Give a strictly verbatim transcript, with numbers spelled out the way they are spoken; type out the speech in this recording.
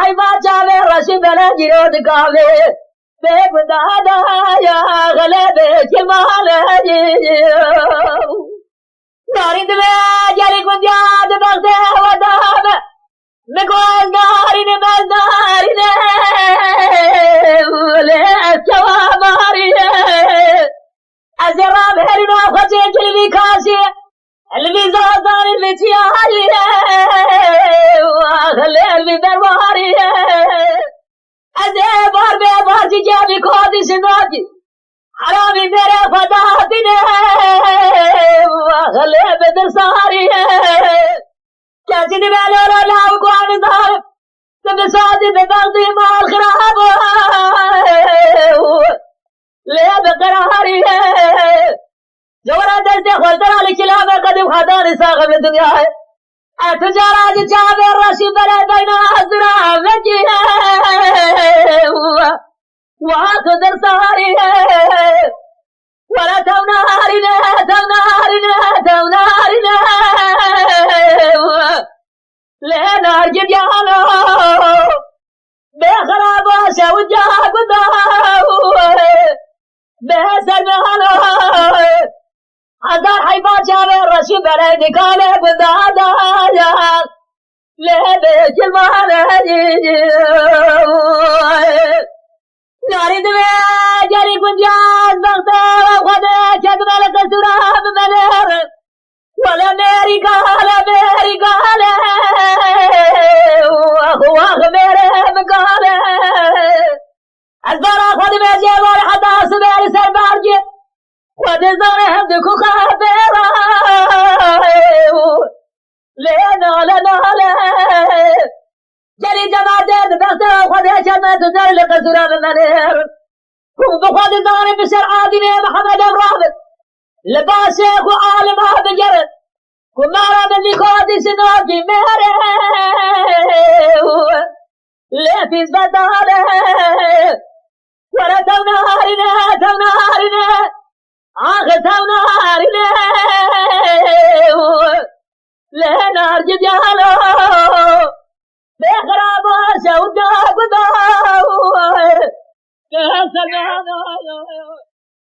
Ey va çavê reşî bele gîro dikavê. Bê gundada ya xelebê çi malê. Narî dibe gelî gundiya di bexdê we de be. Min got ez narînim, ez narînim, lê ez çawa marînim? Ez ê rabihêrim xwecê kilî kaşî, li vî zazanî li vî çiyayî, ax lê li vî derwarî. Ez ê bar bê bar jî cevî kodî ji nakî. Heramî mêrê xwe datîne, ax lê bi dirsarî. Kesî dibe lolo law ku em zalim, tu bi sazî bi bexdî mal xirab, lê bi qirarî. Cewra destê xwe dera li kilamê qedîm xwe danî saxib li dinyayê. Ez tu cara ji çavê reşî bele beyna zira vekî. Wa tu dirsarî. Were tew narîne, tew narîne, tew narîne. Lê nargîn yano, bê xirabo şew ca guda. Bê ser nano, hezar heyba çavê reşî belê dikanê guda da ya. Lê bê kilmane. Narî divê gerî gundiya ez bexte xwe de kedime li qesûra bimenêr. Wele mêrî gale, mêrî gale. Wax, wax mêrê min gale. Ez bara xwe dibêjê bar heta sibê li ser bergê. Xwe dizane hem diku xebera. Lê nale, nale. Gelî cemaatê di bextê xwe de çeme tu ser li qesûra bimenêr. Hûn bi xwe dizanin bi şer'a dînê Mihemed ev rabin. Li başê xwe alima bigerin. Ku mara min lî xwe dişinokî mêrê. Lê pîs bedale. Were tew narîne, tew narîne. Ax tew narîne. Lê nargîn yalo. Bê xirabo şew da guda. Bê ser nano.